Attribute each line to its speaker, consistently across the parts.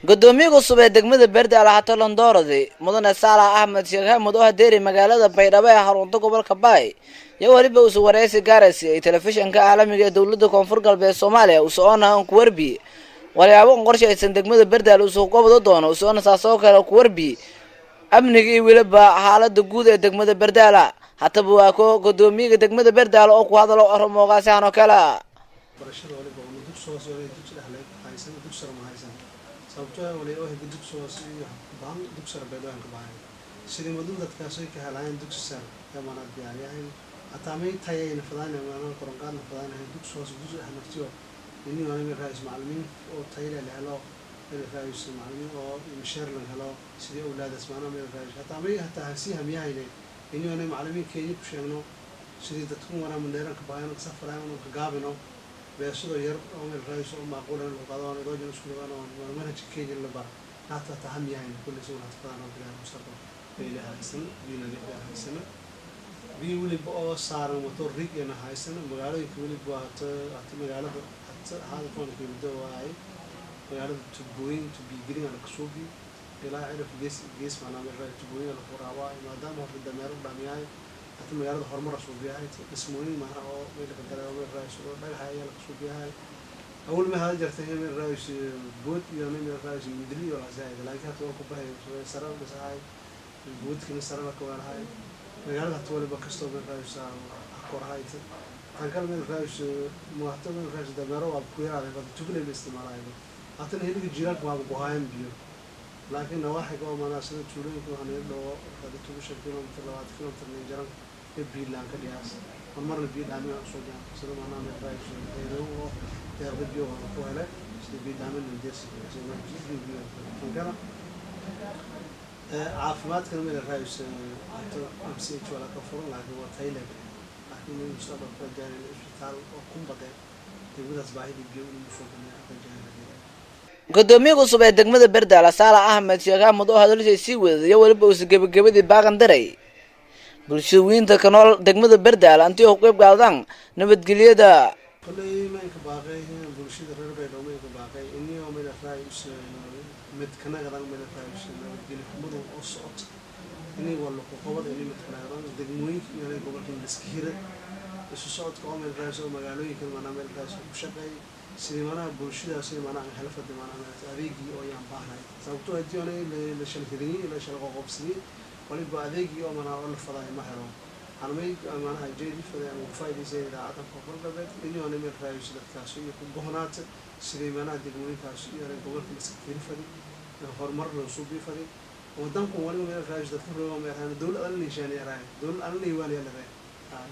Speaker 1: Gudoomiye cusub ee degmada Berdaale Hatalan Dooradi, Mudane Saalax Axmed Sheekh Axmed, oo hadeeri magaalada Baydhabo ee xarunta gobolka Baay, iyo weliba uusa wareysi gaaraysi ay telefishinka caalamiga ee dowlada Koonfur Galbeed Soomaaliya usoona ku warbi walyaabo un qorshaysan degmada Berdaale uusa ku doono, usoona saasoo kale ku warbi amniga iyo weliba xaalada guud ee degmada Berdaala. Hataba waa ko gudoomiyaga degmada Berdaale oo ku hadalo arrimoogaasihan oo kale.
Speaker 2: Barashada waliba una dugsi hoose oo dugsi dhexle haysan, dugsi sare ma haysan, sababtoo ah wali oo dugsi hoose iyo bahan dugsi sare beedaan ka bahan sidii madun dadkaas ay ka helayaan dugsi sare yamaana diyaariyahay, hataa may tayayna fadaan maana koronqaadna fadaan dugsi hoose, dugsi dhex naftiyo ini wala meel raayis macallimiin oo tayo leh la helo, meel raayis macallimiin oo mishaar la helo sidii awlaadaas maana meel raayis, hataa may hataa hasii hamiyahayne ini wala macallimiin Kenya ku sheegno sidii dadku wana mandheeran ka bahayan ka safrayaan oo ka gaabino beesado yar oo meel raayis oo macquul ah lagu qaado oo rojan isku dhawaan oo manhajka Kenya la bar hataa taham yahay kulli soo hada fadaan oo bilaa mustaqbal biyo haysan, biyo nadiif ah haysan, biyo weliba oo saaran motor rig ina haysan. Magaalooyinka weliba hata hata magaalada hata hada koonka muddo waaye magaalada tubooyin tubigelin ala kasuubi ilaa cirif gees gees macnaa meel raayis tubooyin la furaabaa, maadaama horta dameero dhamiyahay. Hata magaalada horumar suubiyahay, dhismooyin macnaa oo meel ka daray oo meel raayis oo dhagax ayaa la kasuubiyahay. Awal ma hada jirtay meel raayis bood iyo meel raayis midli iyo lasaayid, laakiin hata waa ku bahay sare dhisahay, boodkina sare la kawaalahay. Magaalada hata waliba kastoo meel raayis korahay tan kale meel raayis hata meel raayis dameero waa ku yaraaday, bada tuglay ba isticmaalahay. Hatana heliga jiiraalka waaba gohaayaan biyo, laakiin nawaaxiga oo manaa sida tuulooyinka waxaa naga dhawo hada 15 kilomitr, 20 kilomitr nin jaran ee biilaan ka dhiyaas marmarna biyo dhaami aan usoo dhiyan sida manaa meel raayis oo deeqda biyo waa ku helay sida biyo dhaamin tankana. Caafimaadkana meel raayis hata MCH waa laka furan, laakiin waa tayle, laakiin in mustaqbalka rajaynayna isbitaal oo kumbadee degmadaas baahidii biyo inuu soo banay rajaynayna.
Speaker 1: Gudoomiye cusub ee degmada Berdaale Saalax Axmed Sheekh Axmed oo hadalshay sii wadaiyo weliba uusa gebagabadii baaqan daray bulshooyinta ka nool degmada Berdaale antii u qayb qaadaan nabadgelyada.
Speaker 2: Kolley maynka baaqay bulshada reer Baydhabo, maynka baaqay inio meel raayis mid kanagadan meel raayis nabadgelyo xumadu oo socota inay waa luqu qabada inay mid kanagadan degmooyinka iyo gobolka liska hira isu socodka oo meel raayis oo magaalooyinka manaa meel raayis ku shaqeey sidii manaha bulshadaasi manaha aan hela fadi manaha adeegii oo yaan baahnay, sababtoo haddii oona la shalhiriyey la shalqoqobsiyey waliba adeegii oo manaha oo la fadayo ma helo. Anmay manaha jeedi faday ama ku faa'iidaysay idaacadda Koonfur Galbeed inuu meel raayis dadkaasi iyo ku gohnaata sidii manaha degmooyinkaas iyo gobolka liska firi fadi, horumar loo suubi fadi wadanku waliba meel raayis dadka rooga ma yaraan dowlad alla nishaan yaraan dowlad alla niiwaan yalaray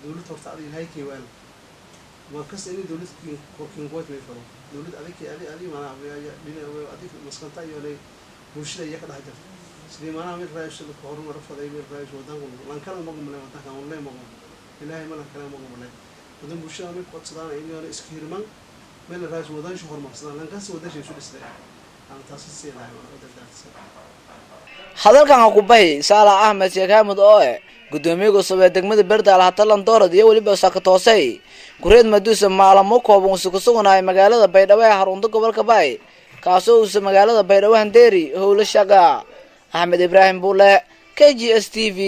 Speaker 2: dowlad horta adiga ilaahay kiiwaan markas inay dowlad korkiin kuwait may fado dowlad adig adi adi manaha dhina adig maskanta iyo bulshada iya ka dhex jirta sidii manaha meel raayis dadka horumar faday meel raayis wadanku lankala magumale wadanka unle magum ilaahay ma lankala magumale wadan bulshada may codsadaan inay iska hirmaan meel raayis wadanshu horumarsadaan lankaas wadansha isu dhisday aan taasi sii lahay waan u dardaarsan.
Speaker 1: Hadalkan ha ku bahi Saalax Axmed Sheekh Axmed oo eh gudoomiye cusub ee degmada Berdaale Hatalan Doorad iyo weliba sakatoosay kureed maduuse maalamo kooban uusa ku suganahay magaalada Baydhabo ee xarunta gobolka Baay, kaasoo uusa magaalada Baydhabo handeeri howlo shaqa. Axmed Ibraahim Buule, KGS TV,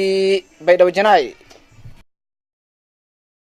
Speaker 1: Baydhabo Janaay.